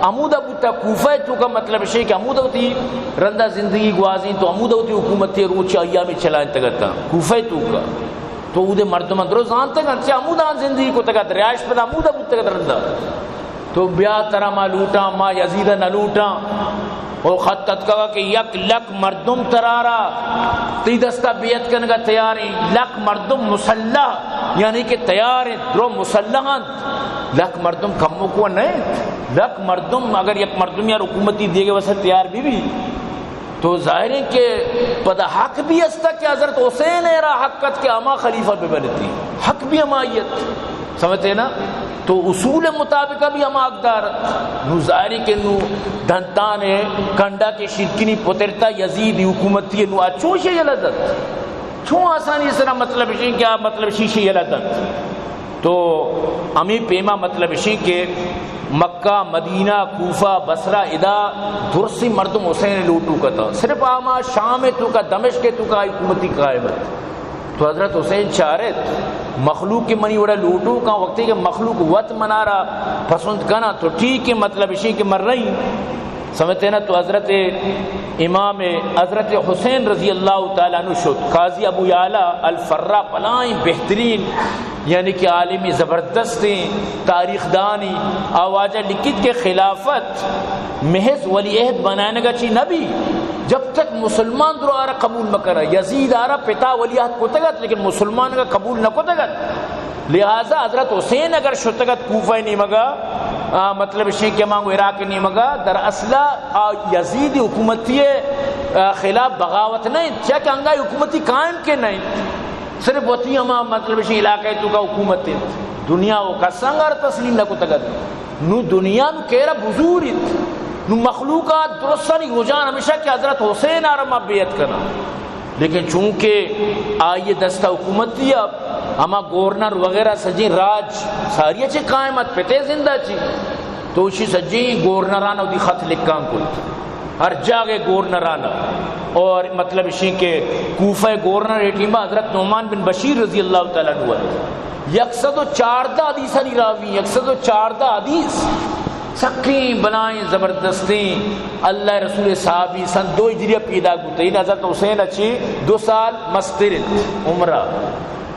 ہمودا بوتا کوفہ توکا، مطلب شے کہ ہمودا وتی رندا زندگی گوازیں، تو ہمودا وتی حکومت روچ ایامی چلائینتگتا کوفہ توکا۔ تو اودے مردم اندرو زانتگ انت، چہ ہمودا زندگی کتگ ات، رہائش پدا ہمودا بوتگ ات رندا۔ تو بیا ترا ما لوٹاں، ما یزید نہ لوٹاں۔ او خط اتکگا کہ یک لک مردم ترارا تئی دستا بیعت کنگا تیار ہیں، لک مردم مسلح، یعنی کہ تیار ہیں، درو مسلح انت۔ لک مردم کموکو نہ انت۔ لک مردم، اگر یک مردم یار حکومتی دیگے واسطہ تیار بی بی، تو ظاہر ہے کہ پدا حق بھی ہستا کہ حضرت حسین ءَ را حق ات کہ ہما خلیفہ بہ بنتی، حق بھی ہمائی ات۔ سمجھتے نا؟ تو اصول مطابق بھی ہما حقدار ات۔ نو ظاہر ہے کہ نو دنتان کنڈا کے شرکنی پترتا یزید حکومتی نو اچو شے یلہ دت۔ چون آسانی سرا مطلب شے کیا مطلب شیشے یلہ دت۔ تو ہمیں پیما مطلب اشیں کہ مکہ، مدینہ، کوفہ، بصرہ، ادا درسی مردم حسین لوٹو کتا۔ صرف آما شام توکا، دمشق توکا آئی حکومتی قائم ات۔ تو حضرت حسین چارت، مخلوق کہ منی وڑا لوٹو کاں، وقتی کہ مخلوق وت منارا پسند کنا، تو ٹھیک ہے، مطلب اشیں کہ من رہی۔ سمجھتے نا؟ تو حضرت امام، حضرت حسین رضی اللہ تعالی عنہ شد۔ قاضی ابو یعلا الفرا بلائیں بہترین، یعنی کہ عالمی زبردستیں تاریخ دانی، آ واجہ لکھت کہ خلافت محض ولی عہد بنائنگا چی نبی، جب تک مسلمان درو آرا قبول مکنہ، یزید آرا پتا ولی عہد کتگ ات، لیکن مسلمان کا قبول نہ کتگ ات۔ لہذا حضرت حسین اگر شتگ ات کوفہ نیمگا، آ، مطلب اشیں کہ مانگو عراق نیمگا، در اصل آ یزید حکومتی، آ، خلاف بغاوت نہ انت، چیا کہ انگا حکومتی قائم کے نہ انت، صرف وتی ہما مطلب اشیں علاقہ توکا حکومت انت۔ دنیا و کسانگا تسلیم نہ کتگ ات۔ نو دنیا نو کیرا بزوریت۔ نو مخلوقات درستانی رجحان ہمیشہ کہ حضرت حسین آرا ما بیعت کناں۔ لیکن چونکہ آئی دستا حکومت دیا، ہما گورنر وغیرہ سجیں راج ساری چہ قائم ات، پتے زندہ چی، تو اسی سجیں گورنران ودی خط لکھان کت، ہر جاگہ گورنران۔ اور مطلب اشیں کہ کوفہ گورنر اے ٹیما حضرت نعمان بن بشیر رضی اللہ تعالی عنہ ات۔ یک سد و چاردہ حدیثانی راوی، یک سد و چاردہ حدیث، سکیں بلائیں زبردستیں اللہ رسول صحابی، سن دو ہجری پیدا بوتے۔ این حضرت حسین اچی دو سال مستر انت عمرہ،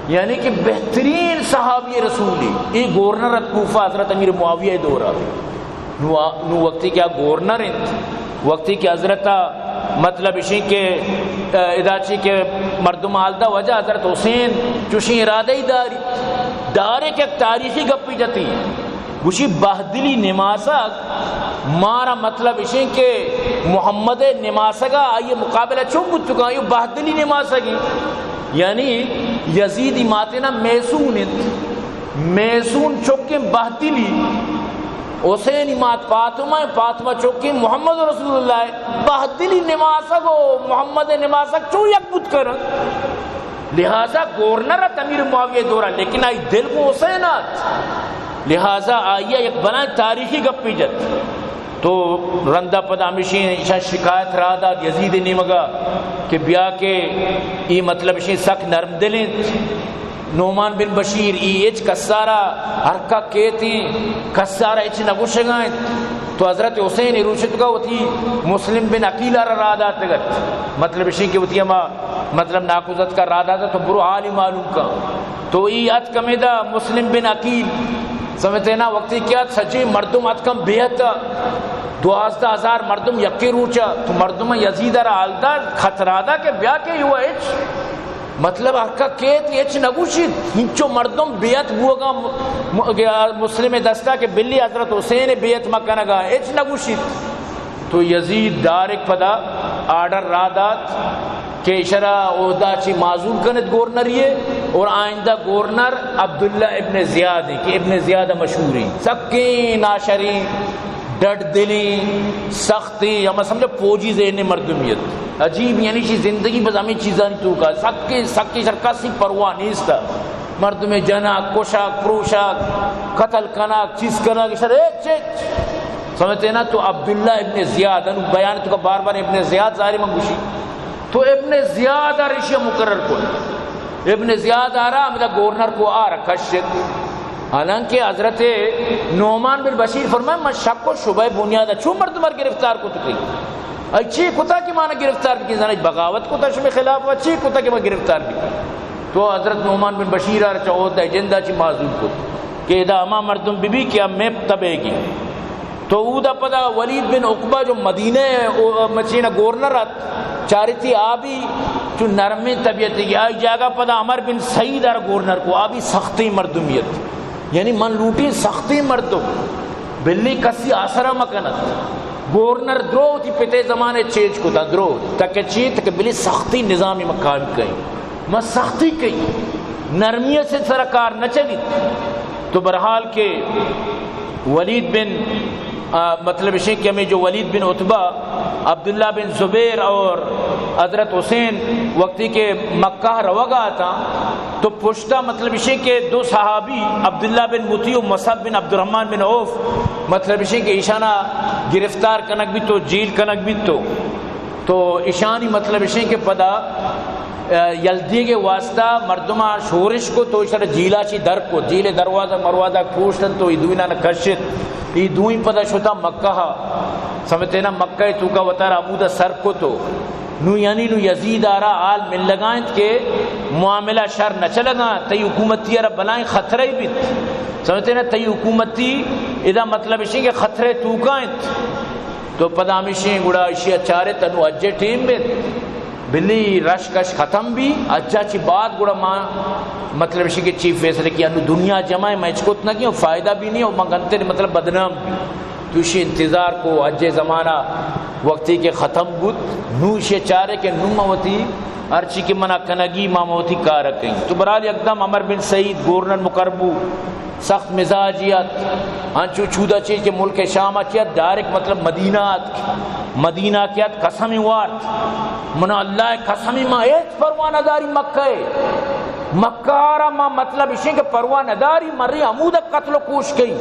یعنی کہ بہترین صحابی رسولی۔ اے گورنر ات کوفہ حضرت امیر معاویہ دورہ۔ نو، نو وقتی کہ آ گورنر انت، وقتی کہ حضرت، مطلب اشیں کہ، آ، ادا چی کہ مردم حال دا وجہ حضرت حسین چوشیں ارادہ ہی داری، ڈائریکٹ یک تاریخی گپی جتی، گوشی بہدلی نماسگ مارا، مطلب اشیں کہ محمد نماسگا آئی مقابلہ چون بوت کن، آئی بہدلی نماسگی، یعنی یزیدی ماتینا میسون انت۔ میسون چکیں بہدلی، حسینی مات فاطمہ، فاطمہ چکیں محمد رسول اللہ، بہدلی نماسگ و محمد نماسگ چون یک بوت کنن؟ لہذا گورنر ات امیر معاویہ دورہ، لیکن آئی دل گو حسین ات، لہذا آئی یک بلائیں تاریخی گپی جت۔ تو رندا پدا ہمیشی ایشان شکایت راہ دات یزید نیمگا کہ بیا کہ ای مطلب اشیں سک نرم دل انت۔ نعمان بن بشیر ای ہچ کسارا ہرکا کیتیں، کسارا ہچ نگوشگا انت۔ تو حضرت حسین روشتگا وتی مسلم بن عقیل را راہ داتگت۔ مطلب اشیں کہ وتی ہما مطلب ناکوزتکا راہ داتا تو برو حالی معلوم کن۔ تو ای ات کمیدا مسلم بن عقیل سمجھتے نا، وقتی کیا سجی مردم ات کم بیعت، دوازدہ ہزار مردم یکی روچا، تو مردم یزید را حال دا، خطرہ دا کہ بیا کہ یو ہچ مطلب ہرکا کیت ہچ نگوشیت، ہنچو مردم بیعت بوگا م-، م-، مسلم دستا کہ بلی حضرت حسین بیعت مکنگا ہچ نگوشیت۔ تو یزید ڈائریکٹ پدا آرڈر را دات کہ اشرا عہدہ چی معزول کنت گورنری، اور آئندہ گورنر عبداللہ ابن زیاد ہیں کہ ابن زیاد مشہور ہیں، سکیں ناشریں، ڈڈ دلیں، سختیں، ہم سمجھو فوجی ذہن مردمیت۔ عجیب، یعنی چی زندگی بس ہمیں چیزانی توکا، سکیں، سکیں شر کسی پرواہ نیستا۔ مردم جناک، کشاک، پروشاک، قتل کناک، چیز کناک، شر ہچ ہچ۔ سمجھتے نا؟ تو عبداللہ ابن زیاد، انو بیان توکا بار بار ابن زیاد ظاہر من گوشی۔ تو ابن زیاد آ رشی مقرر کن۔ ابن زیاد آرا ہمدا گورنر کو آرا کشت۔ حالانکہ حضرت نعمان بن بشیر فرمائے، من شک و شبہ بنیاد چون مردم گرفتار کت کئی؟ اے چی کتا کہ مانا گرفتار بکن؟ زاناں بغاوت کتا شمے خلاف، و چی کتا کہ ما گرفتار بکن؟ تو حضرت نعمان بن بشیر آرا چہ عہدہ جندا چی معزول کت کہ ادا ہما مردم ببی کہ ہمیں تبے گی۔ تو اودا پدا ولید بن عقبہ جو مدینہ او مچینا گورنر ات، چارتی آبی چو نرمیں طبیعت کی، آئی جاگہ پدا عمر بن سعید آرا گورنر کو، آبی سختیں مردمیت۔ یعنی من لوٹیں سختیں مردم، بلی کسی آسرا مکنت۔ گورنر درو وتی پتے زمانے چینج کتا، درو تک چی تک بلی سختی نظامی مکان کئی، من سختی کئی، نرمی سے سرا کار نہ چلیت۔ تو برحال کہ ولید بن، آ، مطلب اشیں کہ ہمیں جو ولید بن عتبہ، عبداللہ بن زبیر اور حضرت حسین وقتی کہ مکہ روگا آتا، تو پشتا مطلب اشیں کہ دو صحابی عبداللہ بن مطیع و مصعب بن عبدالرحمن بن عوف، مطلب اشیں کہ ایشانا گرفتار کنگ بیت تو، جیل کنگ بیت تو، تو ایشانی مطلب اشیں کہ پدا، آ، یلدیگ واسطہ مردماں شورش کو تو ایشرا جیلا چی در کو، جیل دروازہ مروازہ پوشتن تو ای دوینان کشت، ای دوئیں پدا شتا مکہ، سمجھتے نا، مکہ توکا وتارا ہمودا سر کو تو۔ نو یعنی نو یزید آرا حال ملگا انت کہ معاملہ شر نہ چلگا، تئی حکومتی آرا بلائیں خطرہ بیت۔ سمجھتے نا، تئی حکومتی ادا مطلب اشیں کہ خطرہ توکا انت۔ تو پدا ہمیشیں گڑا ایشی ءَ چارت، انو حج ءِ ٹیم بیت، بلی رش کش ختم بی، حج ءَ چی بعد گڑا ما مطلب ایشی کہ چی فیصلہ کی، انو دنیا جمع ہے، میں اچ کت نہ کی، فائدہ بھی نہیں، اور من گنتے مطلب بدنام بی۔ تو ایشی انتظار کو، حج ءِ زمانہ وقتی کہ ختم بوت، نو ایشی چارے کہ نو ما وتی ہرچی کہ منا کنگی ما وتی کار کئیں۔ تو برحال یکدم عمر بن سعید گورنر مقرر بو، سخت مزاجی ات، انچو چودا چی کہ ملک شام ءَ چی ات، ڈائریکٹ مطلب مدینہ ات، مدینہ کہ ات، قسم وارت، منا اللہ ءِ قسم، ما ہچ پرواہ نداری مکہ ءِ، مکہ ءَ را ما مطلب اشیں کہ پرواہ نداری، مرے ہمود ءَ قتل و کوش کئی،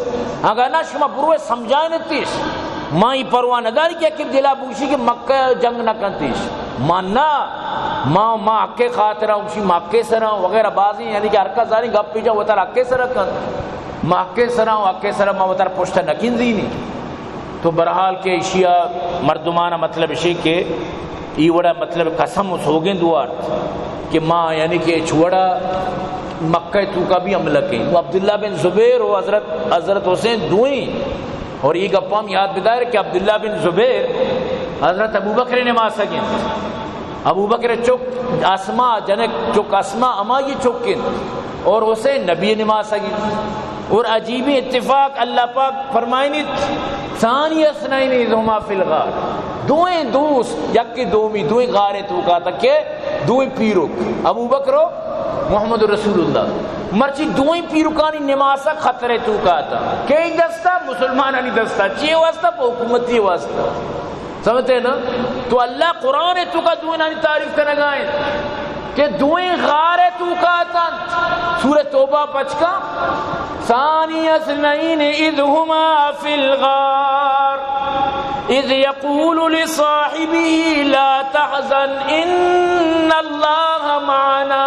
اگاں نہ شما بروے سمجھائینتیش، ما ای پرواہ نداری کہ یکی دلا بوشی کہ مکہ ءَ جنگ نہ کنتیش، ما نہ، ما، ما حق ءِ خاطر ءَ گوشی، ما حق ءِ سر ءَ وغیرہ بازیں، یعنی کہ ہر کس زانی گپ پیجا وتر حق ءِ سر ءَ کنت۔ ما حق ءِ سرا و حق ءِ سرا ما وتر پشت ءَ نہ کنزینی۔ تو برحال کہ ایشی ءَ مردمان ءَ مطلب اشی کہ ای وڑا مطلب قسم و سوگند وارت کہ ما یعنی کہ ہچ وڑا مکہ ءِ توکا بھی حملہ کئیں۔ و عبداللہ بن زبیر و حضرت، حضرت حسین دوئیں، اور ای گپا ہم یاد بدار کہ عبداللہ بن زبیر حضرت ابوبکر ءِ نماسگ انت۔ ابوبکر ءِ چک اسما، جنک چک اسما ہمائی چک انت اور حسین نبی ءِ نماسگ انت۔ اور عجیبیں اتفاق، اللہ پاک فرمائنیت، ثانی اثنین اذ ہما فی الغار، دوئیں دوست، یکے دومی، دوئیں غار ءِ توکا تک کہ دوئیں پیرک، ابوبکر و محمد رسول اللہ، مرچی دوئیں پیرکانی نماسگ خطر ءِ توکا اتاں۔ کئی دستا؟ مسلمانانی دستا۔ چی واسطہ؟ پہ حکومتی واسطہ۔ سمجھتے نا؟ تو اللہ قرآن ءِ توکا دوئینانی تعریف کنگا انت کہ دوئیں غار ءِ توکا اتنت۔ سورہ توبہ پچ کن، ثانی اثنین اذ ہما فی الغار اذ یقول لصاحبہ لا تحزن ان اللہ معنا۔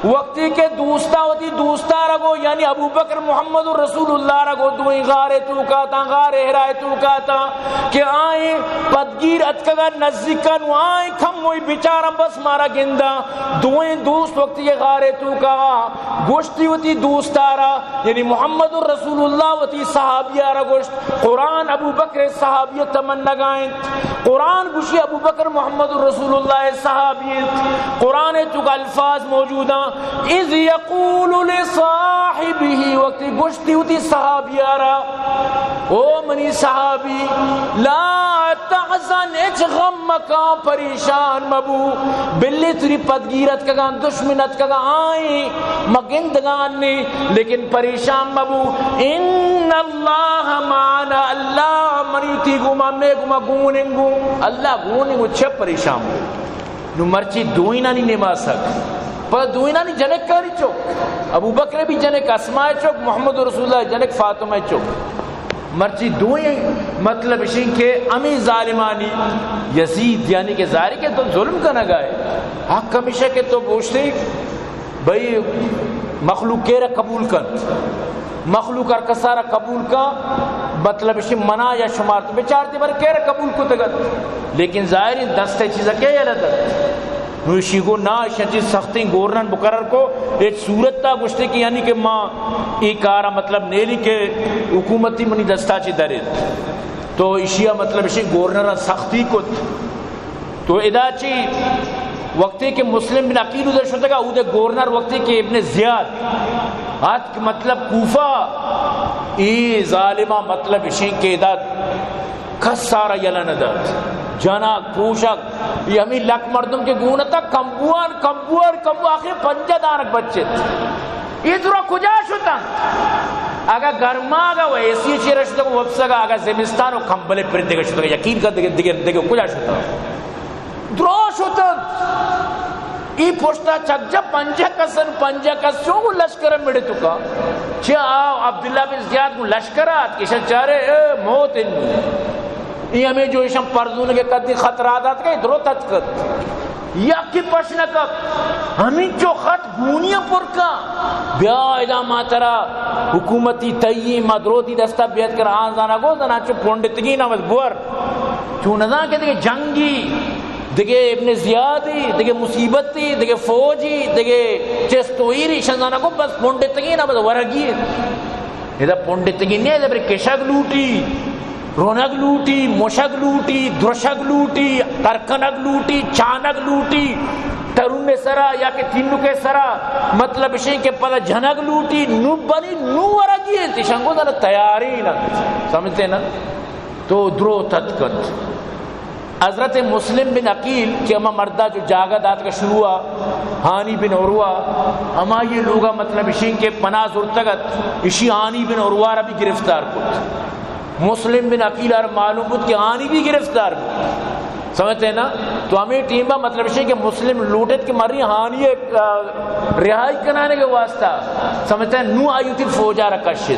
وقتی کہ دوستا وتی دوستا را گو، یعنی ابوبکر محمد رسول اللہ را گو، دوئیں غار ءِ توکا اتاں، غار حرا ءِ توکا اتاں کہ آئیں پدگیر اتکگا نزیکا، نو آئیں کموئی بچاراں، بس مارا گنداں۔ دوئیں دوست وقتی کہ غار ءِ توکا گوشتی وتی دوستا را، یعنی محمد رسول اللہ وتی صحابیا را گوشت، قرآن ابوبکر ءِ صحابیت ءَ منگا انت۔ قرآن گوشی ابوبکر محمد رسول اللہ ءِ صحابی انت۔ قرآن ءِ توکا الفاظ موجوداں، اذ یقول لصاحبہ، وقتی گوشتی وتی صحابیا را، او منی صحابی، لا تحزن، ہچ غم مکاں، پریشان مبو، بلے تری پدگیر اتکگاں، دشمن اتکگاں، آئیں ما گندگاں نی، لیکن پریشان مبو۔ ان اللہ معنا، اللہ منی تی گوما، مے گوما گون انگو، اللہ گون انگو، چہ پریشان بو۔ نو مرچی دوئینانی نماسگ، پدا دوئینانی جنکانی چک، ابوبکر ءِ بھی جنک، اسماء ءِ چک، محمد رسول اللہ ءِ جنک، فاطمہ ءِ چک۔ مرچی دوئیں مطلب اشیں کہ ہمیں ظالمانی یزید، یعنی کہ ظاہر کہ تو ظلم کنگا ہے، حق ہمیشہ کہ تو بوشتے بھئی مخلوق کیرا قبول کنت، مخلوق ہر کسارا قبول کا، مطلب اشیں منا یا شمار تو بچار دے بر کیرا قبول کتگت، لیکن ظاہر دست چیزا کہ یلہ دت۔ نو ایشی گو نا، ایشاں چی سختیں گورنر مقرر کو، ہچ صورت تا گوشتے کہ یعنی کہ ما ای کارا مطلب نیلی کہ حکومتی منی دستا چی درید۔ تو ایشیا مطلب ایشی گورنر سختی کت۔ تو ادا چی وقتی کہ مسلم بن عقیل ادھر شتگا، اودے گورنر وقتی کہ ابن زیاد آت کہ مطلب کوفہ، ای ظالمہ مطلب ایشی کہ ادا کس سارا یلہ نہ دات۔ جنک، پوشک، یہ ہمیں لک مردم کے گون تا کمبوان، کمبوان، کمبو، آخر پنجہ دانک بچت۔ یہ درا کجا شتن؟ اگا گرما اگا و اے سی چیر شتگ و وپس اگا، اگا زمستان و کمبلے پر دگہ شتگ، یقین کن دگہ، دگہ، دگہ کجا شتن؟ درا شتن۔ ای پشتا چک جا پنجہ کسن، پنجہ کس چون گو لشکر مڑے تو کا؟ چہ آ عبداللہ بن زیاد گو لشکر آت کہ شن چارے، اے، موت انو۔ ای ہمیں جو ایشان پرزونگے کدی خط را دات کہ درو تتکت۔ یکی پش نہ کپ۔ ہمینچو خط گونی پر کا۔ بیا ادا ما ترا حکومتی تئی ما دروتی دستا بیت کر آن زانا گو زنا چو پونڈتگی نہ بس بور۔ چون نزان کہ دگہ جنگی، دگہ ابن زیادی، دگہ مصیبتی، دگہ فوجی، دگہ چست و ایری، ایشان زانا گو بس پونڈتگی نہ بس ورگی۔ ادا پونڈتگی نہیں، ادا بری کشگ لوٹی۔ رونگ لوٹی، مشگ لوٹی، درشگ لوٹی، ترکنگ لوٹی، چانگ لوٹی، ترون سرا یا کہ تینک سرا، مطلب اشیں کہ پدا جنگ لوٹی، نو بنی نو ورگی انت، شنگو در تیاری نہ، سمجھتے نا؟ تو درو تتکت۔ حضرت مسلم بن عقیل کہ ہما مردا جو جاگہ دات کا شروع، ہانی بن عروہ، ہما یہ لوگا، مطلب اشیں کہ پناہ زرتگت، اشی ہانی بن عروہ را بھی گرفتار کت۔ مسلم بن عقیل ار معلوم بود کہ ہانی بھی گرفتار بود۔ سمجھتے ہیں نا؟ تو ہمیں ٹیم با، مطلب اشیں کہ مسلم لوٹت کہ مری ہانی ایک، آ، رہائی کنانے کے واسطہ، سمجھتے ہیں، نو آیوتی فوجا را کشت،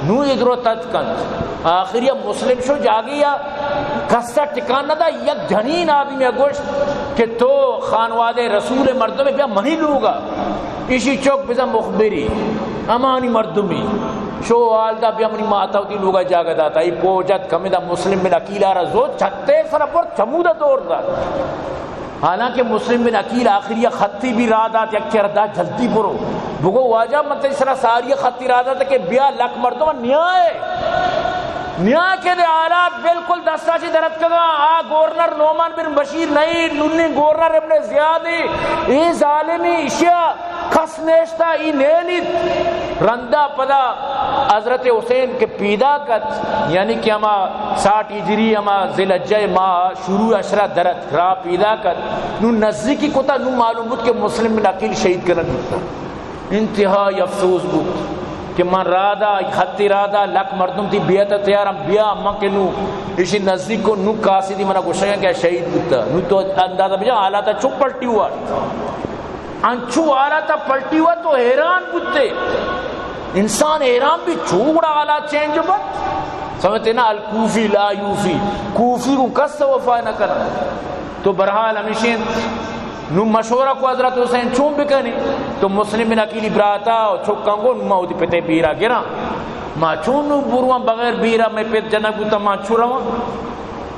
نو ادرو تت کنت۔ آخری مسلم شو جاگی یا کسا ٹکان نہ دا، یک جنین آدمی گوشت کہ تو خانوادہ رسول مردم بیا منی لوگا۔ ایشی چوک بزن مخبری، امانی مردمی۔ شو حال دا بیا منی ماتا وتی لوگا جاگہ داتا۔ ای پوجت کمی دا مسلم بن عقیل آرا زود چھتے سر پر چمودا دور دا۔ حالانکہ مسلم بن عقیل آخری خطی بھی راہ دات، یک چر دا جلدی برو۔ بگو واجہ من تئی سرا ساری خطی راہ دات کہ بیا لک مردم نیائے۔ نیا کہ دے حالات بالکل دستا چی درتکگاں۔ آ گورنر نعمان بن بشیر نئی، نونی گورنر ابن زیادی، اے ظالمی اشیا کس نیشتا، ای نیلیت۔ رندا پدا حضرت حسین کہ پیدا کت، یعنی کہ ہما ساٹھ ہجری، ہما ذی الحجہ ماہ شروع عشرہ درت را پیدا کت، نو نزدیکی کتا، نو معلوم بود کہ مسلم بن عقیل شہید کنگ بوتا۔ انتہائی افسوس بود کہ من رادا، خطی رادا، لک مردم تی بیعت تیار ہم بیا، من کہ نو اشی نزدیک کو، نو قاصدی منا گوشگا کہ شہید بوتا۔ نو تو اندازہ بجا حالاتا چو پلٹی ہوا۔ انچو حالاتا پلٹی ہوا تو حیران بوتے۔ انسان حیران بھی چو گڑا حالات چینج بت۔ سمجھتے نا، الکوفی لا یوفی، کوفی کو کس وفا نہ کرنا۔ تو برحال ہمیشہ نو مشورہ کو حضرت حسین چون بکنی؟ تو مسلم بن عقیلی براتا و چکاں گو، ما وتی پتے بیرا گراں۔ ما چون نو برواں بغیر بیرا؟ میں پت جنگ بوتا، ما چو رواں؟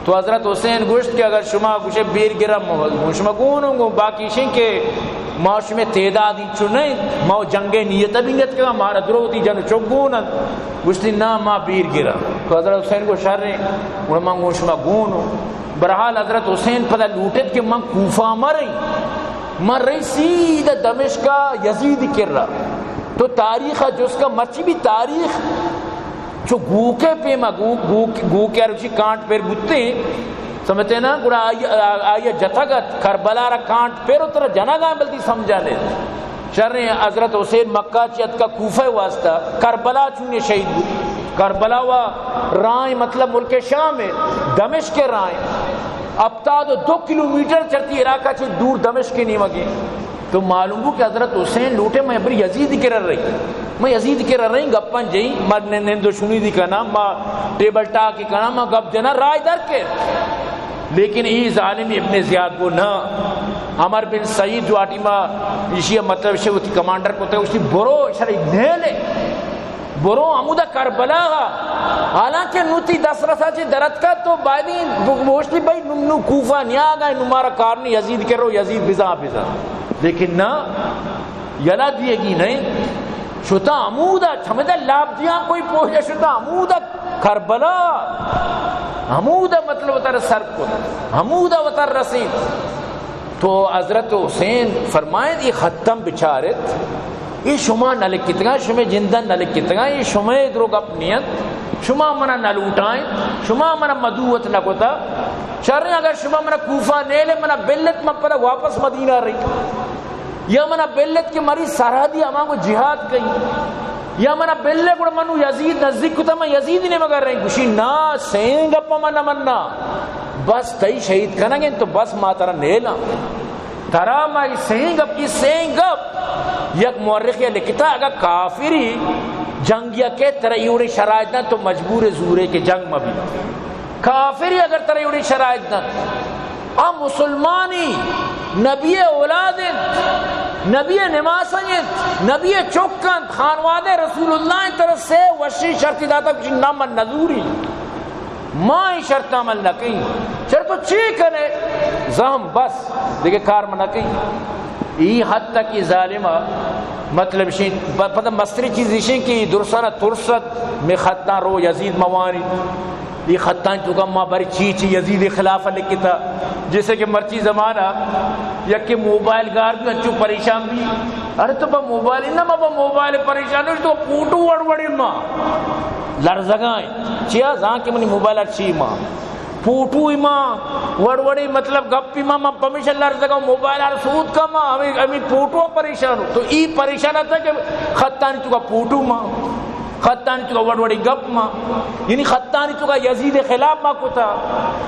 تو حضرت حسین گوشت کہ اگر شما گوشے بیر گراں، ما شما گون ہوں گو، باقی شیں کہ ما شمے تعداد انچو نہیں، ما جنگ نیت بھی نیت کرا، مارا درو وتی جن چک گون انت۔ گوشتی نا، ما بیر گراں۔ تو حضرت حسین گو شر ہیں، گڑا من گو شما گون ہوں۔ برحال حضرت حسین پدا لوٹت کہ من کوفہ مریں، من رئی سیدھا دمشق یزید کرا۔ تو تاریخ جس کا مرچی بھی تاریخ چو گوکے پیما گو-، گوک-، گوکے روچی کانٹ پر بوتے، سمجھتے نا، گڑا آئی، آئی جتگ ات، کربلا را کانٹ پر اترا جنگا بلدی سمجھا نے۔ شریں حضرت حسین مکہ چی اتکا کوفہ واسطہ، کربلا چونے شہید بود۔ کربلا و راہیں مطلب ملک شام ہے، دمشق راہیں۔ ہفتاد و دو کلومیٹر چرتی عراقہ چی دور دمشق نیمگے۔ تو معلوم بو کہ حضرت حسین لوٹے میں بر یزید کرا رہی۔ میں یزید کرا رہی، گپاں جئی، ما نند و شنیدی کنا، ما ٹیبل ٹاک کنا، ما گپ جنا رائے در کے۔ لیکن ای ظالم ابن زیاد کو نہ، عمر بن سعید جو آٹی ما ایشی مطلب شے وتی کمانڈر کو تے، اسی برو شرعی نیلے، برو ہمودا کربلا ہا۔ حالانکہ نو تی دس رسا چی درت کا تو بایدی گوشتی بھائی نو، نو کوفہ نیاگا، نو مارا کار نہیں، یزید کرو، یزید بزا بزا۔ لیکن نہ، یلا دیگی نہیں۔ شتا ہمودا، چمدا لاب دیاں کوئی پوجا، شتا ہمودا کربلا، ہمودا مطلب وتر سر کت، ہمودا وتر رسید۔ تو حضرت حسین فرمائیں، یہ ختم بچارت، یہ شما نہ لکھتگا، شما جندن نہ لکھتگا، یہ شما درو گپ نیت، شما منا نہ لوٹائیں، شما منا مدوت نہ کتا۔ شریں اگر شما منا کوفہ نیلے، منا بلت، من پدا واپس مدینہ رہی۔ یا منا بلت کہ مری سرحدی ہما کو جہاد کئی۔ یا منا بلے گڑا منو یزید نزدیک کتا، من یزید نے مگر رہی۔ گوشی نا، سینگ اپا من نہ منا۔ بس تئی شہید کنگیں تو بس ما ترا نیلاں۔ ترا ما ای سینگ اپ، ای سینگ اپ۔ یک مورخ یا لکھتا اگر کافری جنگ یا کہ ترا ایوڑی شرائط نہ تو مجبور زورے کہ جنگ مبی۔ کافری اگر ترا ایوڑی شرائط نہ آ مسلمانی، نبی اولاد انت، نبی نماسنگ انت، نبی چک انت، خانوادہ رسول اللہ انت، ترا سے وشی شرطی داتا کچھ نہ من نزوری۔ ما این شرط عمل نہ کئی۔ چرا تو چی کنے؟ زہم بس، دیگه کار من نہ کئی۔ ای حد تک ای ظالمہ، مطلب شین، پ-، پتہ مستری چیز ایشین کہ درسانا ترست میں خطا رو یزید موانی۔ اے خطانی توکا ما بری چی چی یزید خلاف لکھتا، جیسے کہ مرچی زمانہ یکے موبائل گار بی، انچو پریشان بی، ارے تو با موبائل نہ، ما با موبائل پریشان، تو پوٹو وڑ وڑی ما لرزگائیں۔ چیا؟ زان کہ منی موبائل چی ما پوٹو ما وڑ وڑی، مطلب گپ ما، ما پمیشا لرزگا، موبائل آر سود کا ما، ہمیں، ہمیں پوٹو پریشان ہو۔ تو ای پریشان تھا کہ خطانی توکا پوٹو ما، خطانی توکا وڑ وڑی گپ ما، یعنی خطانی توکا یزید خلاف ما کتا،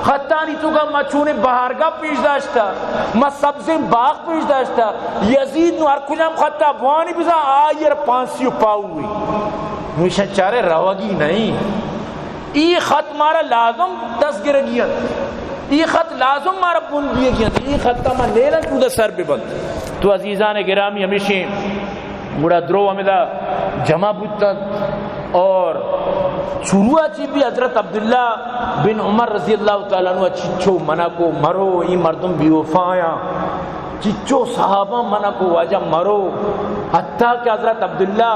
خطانی توکا ما چونیں بہارگاہ پیش داشتا، ما سبزیں باغ پیش داشتا۔ یزید نو ہر کجام خطا بوانی بزاں آئی ار پانسی و پاؤ ہوئی۔ ہمیشہ چارے روگی نہیں۔ ای خط مارا لازم دست گرگی انت۔ ای خط لازم مارا بند دیگی انت۔ ای خط ما نیلن چودہ سر ببند۔ تو عزیزان گرامی ہمیشیں گڑا درو ہمدا جمع بوتنت اور شروع چی بھی حضرت عبداللہ بن عمر رضی اللہ تعالی عنہ چچو منع کو، مرو، ای مردم بے وفایاں۔ چچو صحابہ منع کو، واجہ مرو۔ حتیٰ کہ حضرت عبداللہ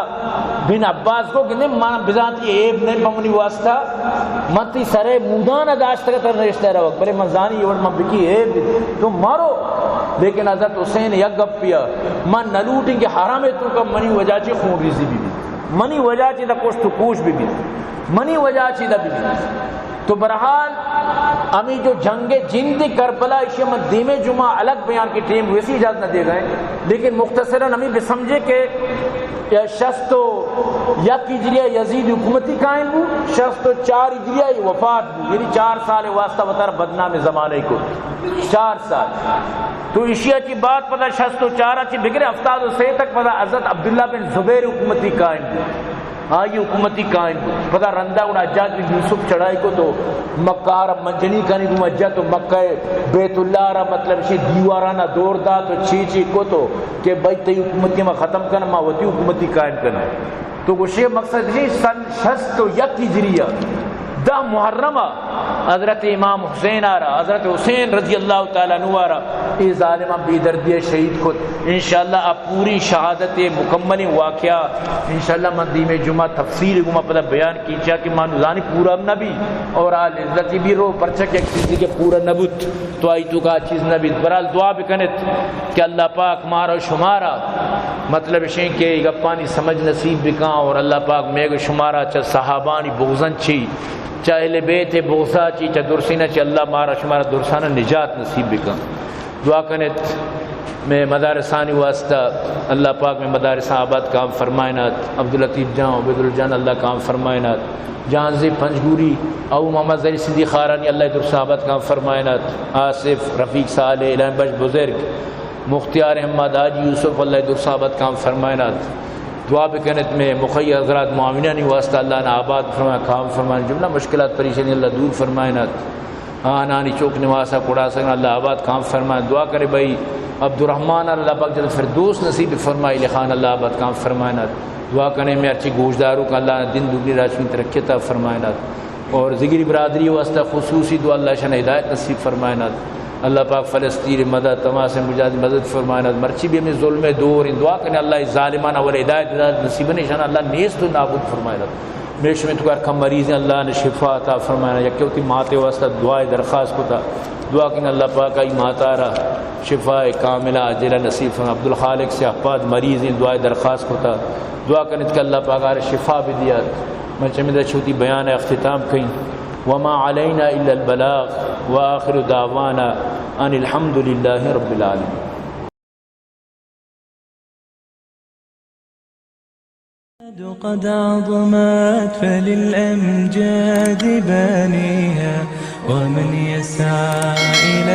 بن عباس کو کہ نہیں، من بزانتی عیب نہیں پمنی واسطہ، من تی سرے مودان داشتگ تر نشتہ روک، بلے من زانی یہ وڑ من بکی عیب، تو مرو۔ لیکن حضرت حسین یک گپ پیا، من نلوٹیں کہ حرم توکا منی وجہ چی خون ریزی بی بی، منی وجہ چی دا کشت و کوش بی بی، منی وجہ چی دا بی بی۔ تو بہرحال، ہمیں جو جنگ جند کربلا، ایشی من دیمے جمعہ الگ بیان کی ٹیم ویسی اجازت نہ دے گئے، لیکن مختصراً ہمیں بسمجھے کہ شست و یک ہجریہ یزید حکومتی قائم بو، شست و چار ہجریہ وفات بو، یعنی چار سال واسطہ وتر بدنام زمانہ کو، چار سال۔ تو ایشی چی بعد پدا شست و چار چی بگرے ہفتاد و سے تک پدا حضرت عبداللہ بن زبیر حکومتی قائم بو۔ آئی حکومتی قائم بوت۔ پدا رندا گڑا حجاج بن یوسف چڑھائی کو تو مکہ را منجنی کنی گوں حجا تو مکہ بیت اللہ را مطلب شی دیوارانا دور دا تو چی چی کو تو کہ بھائی تئی حکومتی ما ختم کن، ما وتی حکومتی قائم کن۔ تو گوشے مقصد جی سن شست و یک ہجریہ دہ محرم حضرت امام حسین آرا، حضرت حسین رضی اللہ تعالی عنہ آرا اے ظالماں بے دردی شہید کت۔ انشاءاللہ آ پوری شہادت مکمل واقعہ انشاءاللہ من دیمے جمعہ تفصیل گما پدا بیان کی چا کہ ما نزانی پورا نہ بی اور آ لذتی بی رو پرچہ کہ یک چیزی کہ پورا نہ بوت تو آئی توکا چیز نہ بیت۔ برحال دعا بکنت کہ اللہ پاک مارا و شمارا مطلب شیں کہ گپانی سمجھ نصیب بکاں اور اللہ پاک میگ شمارا چہ صحابانی بغضن چی چہ اہل بیت بغضا چی، چہ درسینا چی، اللہ مارا شمارا درسانا نجات نصیب بکن۔ دعا کنت میں مدارسانی واسطہ، اللہ پاک میں مدارساں آباد کام فرمائنات، عبداللطیف جان، عبیداللہ جان اللہ کام فرمائنات، جہانزیب پنجگوری، او محمد زہیر صدیق خارانی اللہ درساں آباد کام فرمائنات، آصف، رفیق صالح، الہی بخش بزرگ، مختیار احمد، حاجی یوسف اللہ درساں آباد کام فرمائنات۔ دعا بکنت میں مخیر حضرات معاونانی واسطہ اللہ نا آباد فرمائے، کام فرمائے، جملہ مشکلات پریشانی اللہ دور فرمائنات۔ آنانی چوک نماسا کڑاسگاں اللہ آباد کام فرمائے۔ دعا کرے بھائی عبدالرحمن اللہ پاک جنت فردوس نصیب فرمائے، علی خان اللہ آباد کام فرمائنات۔ دعا کنے میں ہرچی گوشداروں کا اللہ دن دگنی راجمی ترقی عطا فرمائنات۔ اور ذگری برادری واسطہ خصوصی دعا اللہ شان ہدایت نصیب فرمائنات۔ اللہ پاک فلسطین مدد، تماس مجاہد مدد فرمائنات۔ مرچی بھی ہمیں ظلم دور ان دعا کنے اللہ ظالمان اول ہدایت، ہدایت نصیب نشان اللہ نیست و نابود فرمائنات۔ میں شمے تو کار کم مریض ہیں، اللہ نے شفا عطا فرمائنا۔ یکے وتی ماتے واسطہ دعائے درخواست کتا، دعا کن اللہ پاک آئی ماتا را شفا کاملہ عاجلہ نصیب فرما۔ عبدالخالق سے احپاد مریض ہیں، دعائے درخواست کتا، دعا کنت کہ اللہ پاک آرے شفا بدیات۔ من چمیدا چوتی بیان اختتام کئیں۔ وما علینا الا البلاغ وآخر دعوانا ان الحمد للہ رب العالمین۔ قد عظمت فللأمجاد بانيها، ومن يسعى إلى